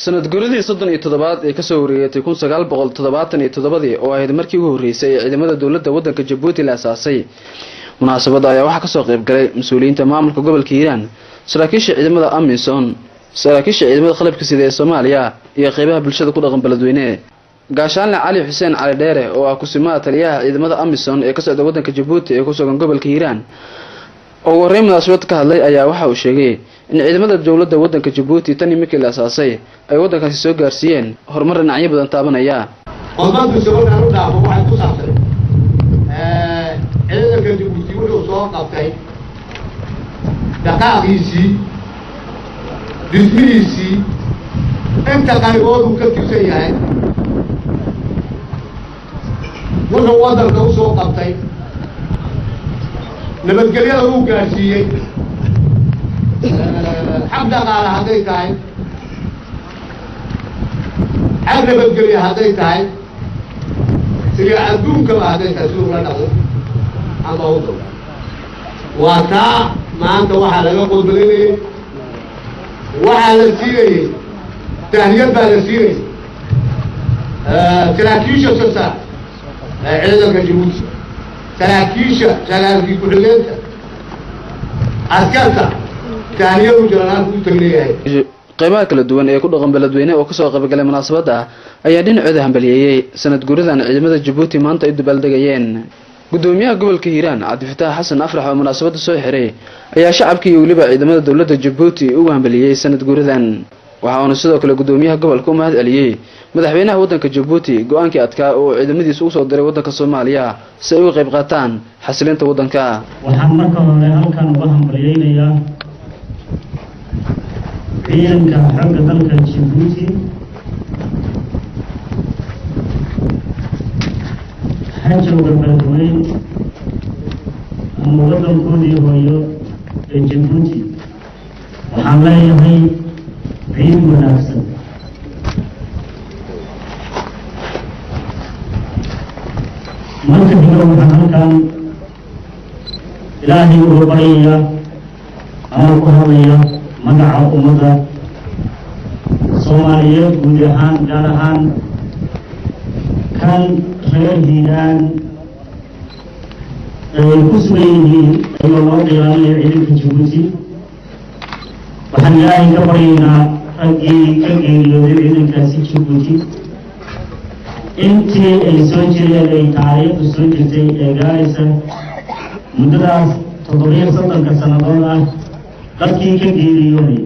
Sanad guuradii 37aad ee kasoo wareegatay 1977-dii, oo ahayd markii ugu horreysay ee ciidamada dowladda waddanka Jabuuti la asaasay. Munaasabadda ayaa waxaa kasoo qayb galay mas-uuliyiinta maamulka gobolka Hiiraan, saraakiisha ciidamada AMISOM, saraakiisha ciidamada qalabka sida ee Soomaaliya iyo qeybaha bulshada ku dhaqan Beledweyne. Gaashaanle Cali Xuseen Cali Dheere, oo ah kusimaha taliyaha ciidamada AMISOM ee ka socda waddanka Jabuuti ee ku sugan gobolka Hiiraan, oo ugu horreyn munaasabad ka hadlay, ayaa waxa uu sheegay in ciidamada dowladda waddanka Jabuuti tan iyo markii la asaasay ay waddankaasi soo gaarsiiyeen horumar dhinacyo badan taabanaya. Qodobkiisa markaan u dhaafo, waxay ku saabsan ciidanka Jabuuti wuxuu soo qabtay dhaqaaqiisii, dhismihiisii, inta qaybood uu ka tirsan yahay, wuxuu waddanka u soo qabtay, nabadgelyada uu gaadhsiiyey, xag dhaqaale hadday tahay, xag nabadgelya hadday tahay iyo adduunkaba hadday tahay, siduu la dhaqdo ama u dao. Waa taa maanta waxaa laga qodbalinayey, waxaa la siinayey tahniyad baa la siinayay saraakiisha sasa ciidanka Jabuuti, saraakiisha, saraakiil ku-xigeenka, askarta, tahniyadu janaraalku u tagleeyahay. Qeybaha kala duwan ee ku dhaqan Beledweyne oo kasoo qaybgalay munaasabadda ayaa dhinacooda hambaliyeeyey sanad guuradan ciidamada Jabuuti maanta ay dabaaldegayeen. Gudoomiyaha gobolka Hiiraan, Cabdifataax Xasan Afrax, oo munaasabadda soo xiray, ayaa shacabkii iyo weliba ciidamada dowladda Jabuuti ugu hambaliyey sanad guuradan. Waxa uuna sidoo kale gudoomiyaha gobolka u mahad celiyey madaxweynaha waddanka Jabuuti go-aankii adkaa oo ciidamadiisa usoo diray waddanka Soomaaliya si ay uga qayb qaataan xasilinta waddanka. Waxaan marka hore halkan uga hambalyeynayaa ciidanka xogga dalka Jabuuti hajowga Beledweyn ama waddankoodii hooyo ee Jabuuti. Waxaan leeyahay ciid wanaagsan. Marka xigo, waxaan halkan Ilaahay uga baryayaa, anoo ku hadlaya magaca ummadda Soomaaliyeed guud ahaan, gaar ahaan kan reer Hiiraan ay ku sugan yihiin, ayagoo loo qiyaaminayo ciidanka Jabuuti. Waxaan Ilaahay ka baryaynaa raggii ka geeriyooday ciidankaasi Jabuuti intii ay soo jireen, ay taariikhdu soo jirtay ee gaaraysa muddadaas 37-ka sannadood ah, dadkii ka geeriyooday,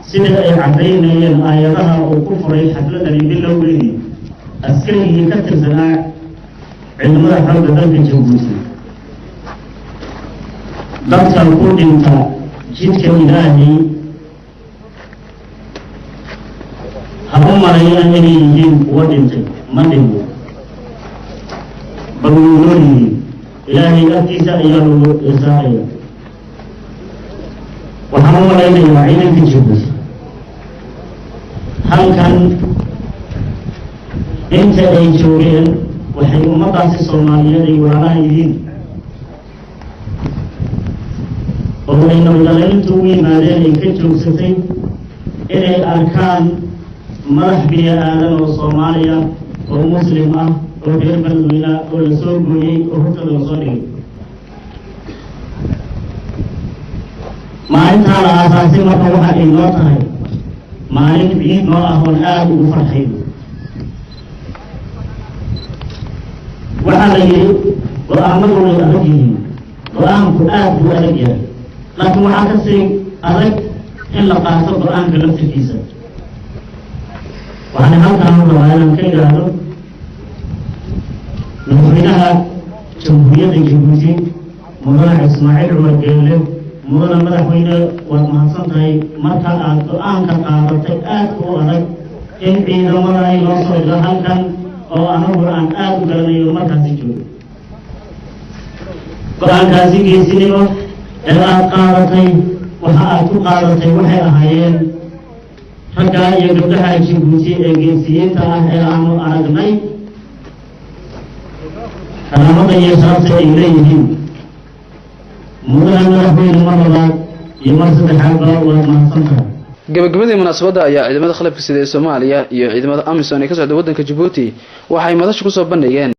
sida ay caddaynayeen aayadaha uu ku furay xafladani bilowgeedii askarigii ka tirsanaa ciidamada xoogga dalka Jabuuti: dadka ku dhinta jidka Ilaahay ha u malayaan inay yihiin kuwa dhintay. Ma dhinmo, bal wuu nool yihiin, Ilaahay agtiisa ayaa lagu irsaaqaya. Waxaan u malaynayaa ciidanka Jabuuti halkan inta ay joogeen waxay ummaddaasi Soomaaliyeed ay walaalaha yihiin oo ay nabadgalayntu u yimaadeen ay ka joogsatay inay arkaan madax bini aadan oo Soomaaliya oo Muslim ah oo reer Beledweyna oo la soo gooyey oo hortooda lasoo dhigay. Maalintaa la aasaasay marka waxa ay noo tahay maalin ciid noo ah oon aada ugu farxayno. Waxaa la yidhi go-aamadu way adag yihiin, go-aanku aad buu adag yahay, laakiin waxaa ka sii adag in la qaato go-aanka laftirkiisa. Waxaana halkaan u rabaa inaan ka idhaahdo madaxweynaha Jamhuuriyadda Jabuuti, Mudane Ismaaciil Cumar Geelle: mudane madaxweyne, waad mahadsan tahay marka aad go-aanka qaadatay aadka u adag in ciidamada ay loo soo diro halkan, oo anagu aan aada u garanayo markaasi joogo. Go-aankaasi geesinimo ee aad qaadatay, waxa aad ku qaadatay waxay ahaayeen raggaa iyo gabdhaha Jabuuti ee geesiyiinta ah ee aanu aragnay karaamada iyo sharafta ay leeyihiin. Mudane madaxweyne, mar labaad iyo mar saddexaadba waad mahadsan tahay. Gabagabadii munaasabadda ayaa ciidamada qalabka sida ee Soomaaliya iyo ciidamada AMISOM ee ka socda waddanka Jabuuti waxay madasha kusoo bandhigeen